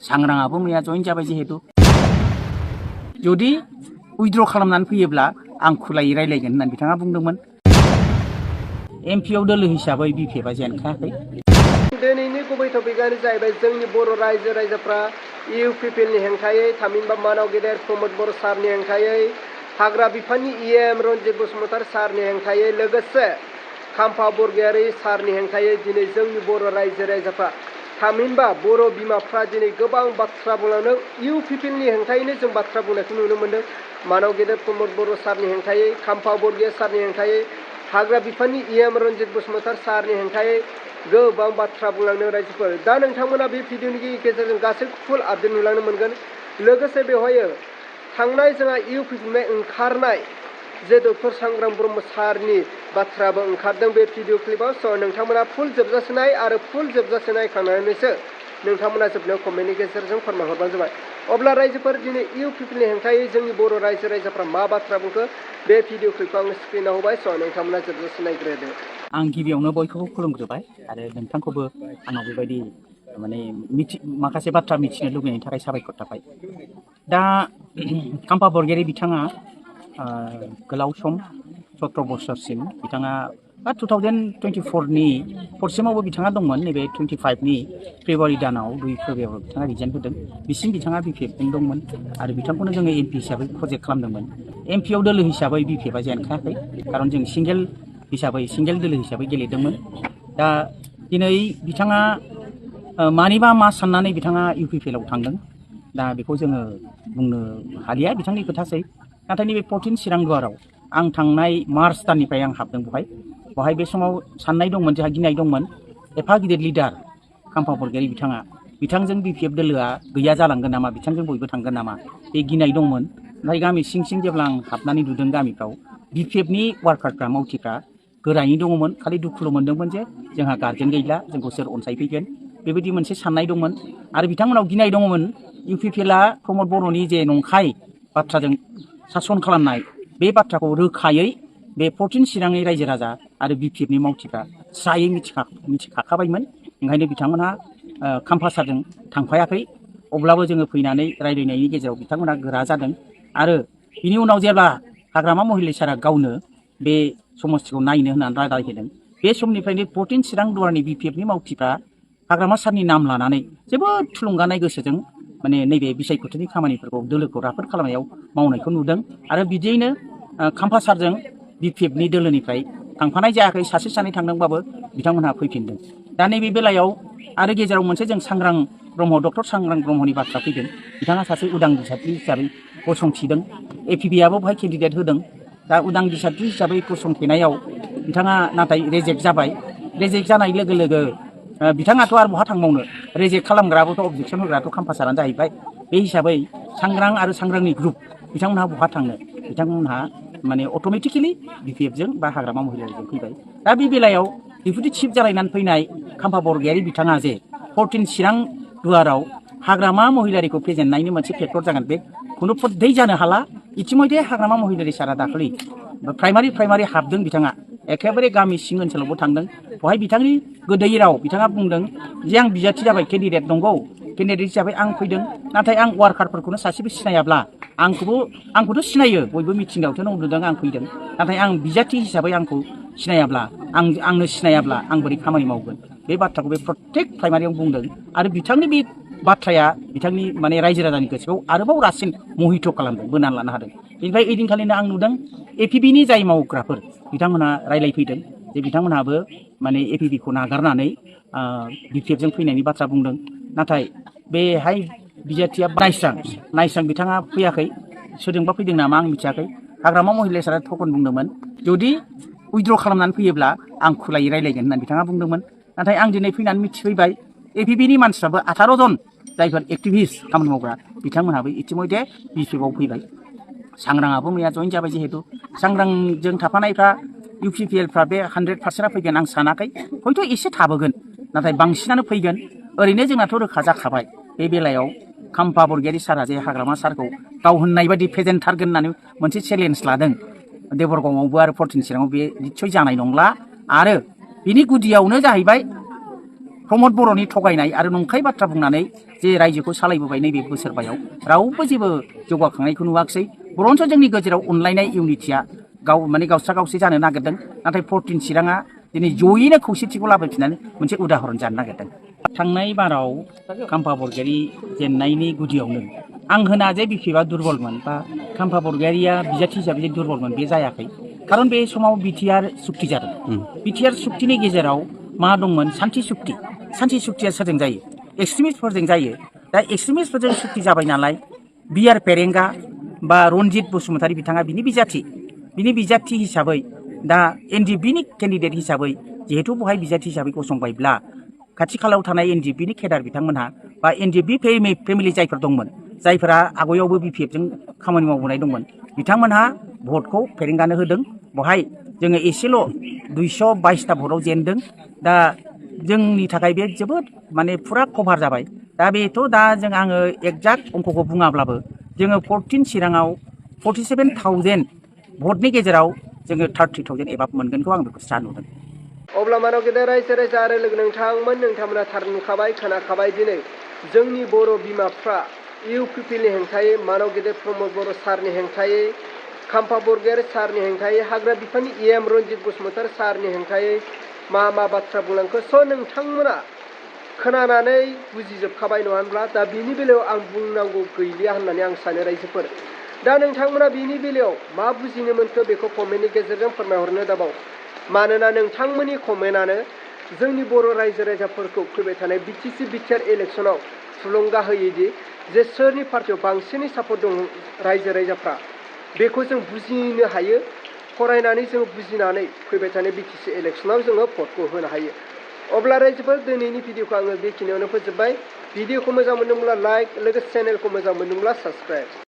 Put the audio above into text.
सांग्रांआबो मैया जइन जाबाय जिहेतु जुदि उइद्र खालामनानै फैयोब्ला आं खुलायै रायलायगोन होननानै बिथाङा बुंदोंमोन। एमपिआव दोलो हिसाबै बिपिएफआ जेनखायाखै। दिनैनि गुबै टपिकआनो जाहैबाय जोंनि बर' रायजो राजाफ्रा इउपिपिएलनि हेंथायै थामहिनबा मानाव गेदेर प्रमोद बर' सारनि हेंथायै हाग्रा बिफाननि इएम रन्जित बसुमतारी सारनि हेंथायै लोगोसे खाम्फा बरगयारी सारनि हेंथायै दिनै जोंनि बर' रायजो राजाफ्रा थामहिनबा बर' बिमाफ्रा दिनै गोबां बाथ्रा बुंलांदों। इउपिपिएलनि हेंथायैनो जों बाथ्रा बुंनायखौ नुनो मोन्दों। मानाव गेदेर प्रमोद बर' सारनि हेंथायै खाम्फा बरगयारी सारनि हेंथायै हाग्रा बिफाननि इएम रन्जित बसुमतारी सारनि हेंथायै गोबां बाथ्रा बुंलांदों रायजोफोर। दा नोंथांमोना बे भिडिअनि गेजेरजों गासैबो फुल आपडेट नुलांनो मोनगोन। लोगोसे बेवहाय थांनाय जोंहा इउपिपिएलनिफ्राय ओंखारनाय जे डक्टर सांग्रां ब्रह्म सारनि बाथ्राबो ओंखारदों बे भिडिअ क्लिपाव। स' नोंथांमोना फुल जोबजासे नाय आरो फुल जोबजासे नायखांनानैसो नोंथांमोना जोबनायाव कमेन्टनि गेजेरजों फोरमायहरबानो जाबाय। अब्ला रायजोफोर दिनै इउपिपिएलनि हेंथायै जोंनि बर' रायजो राजाफ्रा मा बाथ्रा बुंखो बे भिडिअ क्लिपखौ आं स्क्रिनाव होबाय। स' नोंथांमोना जोबजासे नायग्रोदो। आं गिबियावनो बयखौबो खुलुमग्रोबाय आरो नोंथांखौबो आंनाव बेबायदि माने माखासे बाथ्रा मिथिनो लुबैनायनि थाखाय साबायखर थाबाय। दा खाम्फा बरगयारी बिथाङा गोलाव सम 17 बोसोरसिम बिथाङा 2024नि हरसिमावबो बिथाङा दंमोन। नैबे 25नि फेब्रुवारि दानाव 2 फेब्रुवारियाव बिथाङा रिजाइन होदों। बिसिम बिथाङा बिपिएफजों दंमोन आरो बिथांखौनो जोङो एमपि हिसाबै प्रजेक्ट खालामदोंमोन। एमपिआव दोलो हिसाबै बिपिएफआ जेनखायाखै खारन जों सिंगेल दोलो हिसाबै गेलेदोंमोन। दा दिनै बिथाङा मानिबा मा साननानै बिथाङा इउपिपिएलआव थांदों दा बेखौ जोङो बुंनो हालिया, बिथांनि खोथासै। नाथाय नैबे 14 चिरां दुवाराव आं थांनाय मार्च दाननिफ्राय आं हाबदों बहाय बे समाव साननाय दंमोन, जोंहा गिनाय दंमोन एफा गिदिर लिडार खाम्फा बरगयारी बिथांजों बिपिएफ दोलोआ गैया जालांगोन नामा, बिथांजों बयबो थांगोन नामा, बे गिनाय दंमोन। नाथाय गामि सिं सिं जेब्ला आं हाबनानै नुदों गामिफ्राव बिपिएफनि वार्कारफ्रा मावथिफ्रा गोरायैनो दङमोन। खालि दुखुल' मोनदोंमोन जे जोंहा गार्जेन गैला, जोंखौ सोर अनसायफैगोन, बेबायदि मोनसे साननाय दंमोन। आरो बिथांमोनाव गिनाय दङमोन इउपिपिएलआ प्रमोद बर'नि जे नंखाय बाथ्राजों सासन खालामनाय बे बाथ्राखौ रोखायै बे 14 चिरांनि रायजो राजा आरो बिपिएफनि मावथिफ्रा स्रायै मिथिखाखाबायमोन। ओंखायनो बिथांमोनहा खाम्फा सारजों थांफायाखै। अब्लाबो जोङो फैनानै रायज्लायनायनि गेजेराव बिथांमोनहा गोरा जादों। आरो बिनि उनाव जेब्ला हाग्रामा महिलारी सारा गावनो बे समस्थिखौ नायनो होननानै रादाय होदों, बे समनिफ्रायनो 14 चिरां दुवारनि बिपिएफनि मावथिफ्रा हाग्रामा सारनि नाम लानानै जोबोद थुलुंगानाय गोसोजों माने नैबे बिसायख'थिनि खामानिफोरखौ दोलोखौ राफोद खालामनायाव मावनायखौ नुदों। आरो बिदियैनो खाम्फा सारजों बिपिएफनि दोलोनिफ्राय थांफानाय जायाखै, सासे सानै थांदोंबाबो बिथांमोनहा फैफिनदों। दा नैबे बेलायाव आरो गेजेराव मोनसे जों सांग्रां ब्रह्म, डक्टर सांग्रां ब्रह्मनि बाथ्रा फैदों। बिथाङा सासे उदां बिसारथि हिसाबै गसंथिदों। एपिबिआबो बेवहाय केन्डिडेट होदों। दा उदां बिसारथि हिसाबै गसंथेनायाव बिथाङा नाथाय रेजेक्ट जाबाय। रेजेक्ट जानाय लोगो लोगो बिथाङाथ' आरो बहा थांबावनो, रेजेक्ट खालामग्राबोथ' अबजेक्सन होग्राथ' खाम्फा सारानो जाहैबाय। बे हिसाबै सांग्रां आरो सांग्रांनि ग्रुप बिथांमोनहा बहा थांनो, बिथांमोनहा माने अट'मेटिकेलि बिपिएफजों बा हाग्रामा महिलारीजों फैबाय। दा बे बेलायाव डिपुटि चिफ जालायनानै फैनाय खाम्फा बरगयारी बिथाङा जे 14 चिरां दुवाराव हाग्रामा महिलारीखौ फेजेननायनि मोनसे फेक्टर जागोन, बे खुनु फद्दै जानो हाला। इतिमध्य हाग्रामा महिलारी सारा दाखालि प्राइमारि हाबदों। बिथाङा एखेबारे गामि सिं ओनसोलावबो थांदों। बेवहाय बिथांनि गोदै राव बिथाङा बुंदों जे आं बिजाथि जाबाय, केन्डिडेट नंगौ, केन्डिडेट हिसाबै आं फैदों। नाथाय आं वार्कारफोरखौनो सासेबो सिनायाब्ला आंखौथ' सिनायो, बयबो मिथिंगायावथ' नुदों आं फैदों। नाथाय आं बिजाथि हिसाबै आंखौ सिनायाब्ला, आंनो सिनायाब्ला आं बोरै खामानि मावगोन, बे बाथ्राखौ बे प्रत्येक प्राइमारियाव बुंदों। आरो बिथांनि बे बाथ्राया बिथांनि माने रायजो राजानि गोसोखौ आरोबाव रासिन मोहित खालामदों, बोनानै लानो हादों। बेनिफ्राय ओइदिनखालिनो आं नुदों एपिबिनि जाय मावग्राफोर बिथांमोनहा रायलायफैदों जे बिथांमोनहाबो माने एपिबिखौ नागारनानै बिपिएफजों फैनायनि बाथ्रा बुंदों। नाथाय बेहाय बिजाथिया नायस्रां बिथाङा फैयाखै। सोरजोंबा फैदों नामा आं मिथियाखै। हाग्रामा महिलारी सारा थकन बुंदोंमोन जुदि उइद्र खालामनानै फैयोब्ला आं खुलायै रायलायगोन होननानै बिथाङा बुंदोंमोन। नाथाय आं दिनै फैनानै मिथिफैबाय एपिबिनि मानसिफ्राबो 18 जन जायफोर एक्टिभिस्ट खामानि मावग्रा बिथांमोनहाबो इतिमध्य बिपिएफआव फैबाय। सांग्रांआबो मैया जइन जाबाय। जिहेतु सांग्रांजों थाफानायफ्रा इउपिपिएलफ्रा बे 100%आ फैगोन आं सानाखै। हयथ' एसे थाबोगोन, नाथाय बांसिनानो फैगोन। ओरैनो जोंनाथ' रोखा जाखाबाय। बे बेलायाव खाम्फा बरगयारी सारा जे हाग्रामा सारखौ गाव होननाय बायदि फेजेनथारगोन होननानै मोनसे चेलेन्ज लादों देबरगावआवबो आरो 14 चिराङाव, बे निस्सय जानाय नंला। आरो बिनि गुदियावनो जाहैबाय प्रमद बर'नि थगायनाय आरो नंखाय बाथ्रा बुंनानै जे रायजोखौ सालायबोबाय नैबे बोसोरबायाव रावबो जेबो जौगाखांनायखौ नुवाखिसै। बर'न्थ' जोंनि गेजेराव अनलायनाय इउनिटिया गावस्रा गावसै जानो नागिरदों। नाथाय 14 चिराङा दिनै जयैनो खौसेथिखौ लाबोफिननानै मोनसे उदाहरन जानो नागिरदों। थांनाय बाराव खाम्फा बरगयारी जेननायनि गुदियावनो आं होना जे बिपिएफआ दुरबलमोन बा खाम्फा बरगयारीया बिजाथि हिसाबै जे दुरबलमोन बे जायाखै। खारन बे समाव बिटिआर सुक्ति जादों। बिटिआर सुक्तिनि गेजेराव मा दंमोन? सान्थि सुक्ति। सान्थि सुक्तिया सोरजों जायो? एक्सट्रिमिस्टफोरजों जायो। दा एक्सट्रिमिस्टफोरजों सुक्ति जाबाय नालाय बिआर पेरेंगा बा रनजित बसुमतारी बिथाङा बिनि बिजाथि हिसाबै दा एनडिएफबिनि केन्डिडेट हिसाबै जिहेतु बहाय बिजाथि हिसाबै गसंबायब्ला खाथि खालायाव थानाय एनडिएफबिनि केडार बिथांमोनहा बा एनडिएफबि फेमिलि जायफोर दंमोन, जायफोरा आगयावबो बिपिएफजों खामानि मावबोनाय दंमोन, बिथांमोनहा भटखौ फेरेंगानो होदों। बहाय जोङो एसेल' 222टा भटआव जेनदों। दा जोंनि थाखाय बे जोबोद माने फुरा कभार जाबाय। दा बेथ' दा आङो एक्जाक्ट अंकखौ बुङाब्लाबो जोङो 14 चिराङाव 47,000 भटनि गेजेराव जोङो 30,000 एबाब मोनगोनखौ आं बेखौ नुदों। अब्ला मानाव गेदेर रायजो राजा आरो लोगो नोंथांमोना थार नुखाबाय खोनाखाबाय दिनै जोंनि बर' बिमाफ्रा इउपिपिएलनि हेंथायै मानाव गेदेर प्रमद बर' सारनि हेंथायै खाम्फा बरगयारी सारनि हेंथायै हाग्रा बिफाननि इएम रनजित बसुमतारी सारनि हेंथायै मा बाथ्रा बुंलांखो स' नोंथांमोना खोनानानै बुजिजोबखाबाय नङा होनब्ला? दा बिनि बेलायाव आं बुंनांगौ गैलिया होननानै आं सानो रायजोफोर। दा नोंथांमोना बिनि बेलायाव मा बुजिनो मोनखो बेखौ कमेन्टनि गेजेरजों फोरमायहरनो दाबाव। मानोना नोंथांमोननि कमेन्टआनो जोंनि बर' रायजो राजाफोरखौ फैबाय थानाय बिटिसि बिटिआर इलेक्सनाव थुलुंगा होयोदि जे सोरनि पार्टियाव बांसिनै सापर्ट दं रायजो राजाफ्रा बेखौ जों बुजिनो हायो। फरायनानै जों बुजिनानै फैबाय थानाय बिटिसि इलेक्सनाव जोङो भटखौ होनो हायो। अब्ला रायजोफोर दिनैनि भिडिअखौ आङो बेखिनियावनो फोजोबबाय। भिडिअखौ मोजां मोनदोंब्ला लाइक, लोगोसे चेनेलखौ मोजां मोनदोंब्ला साबस्क्राइब।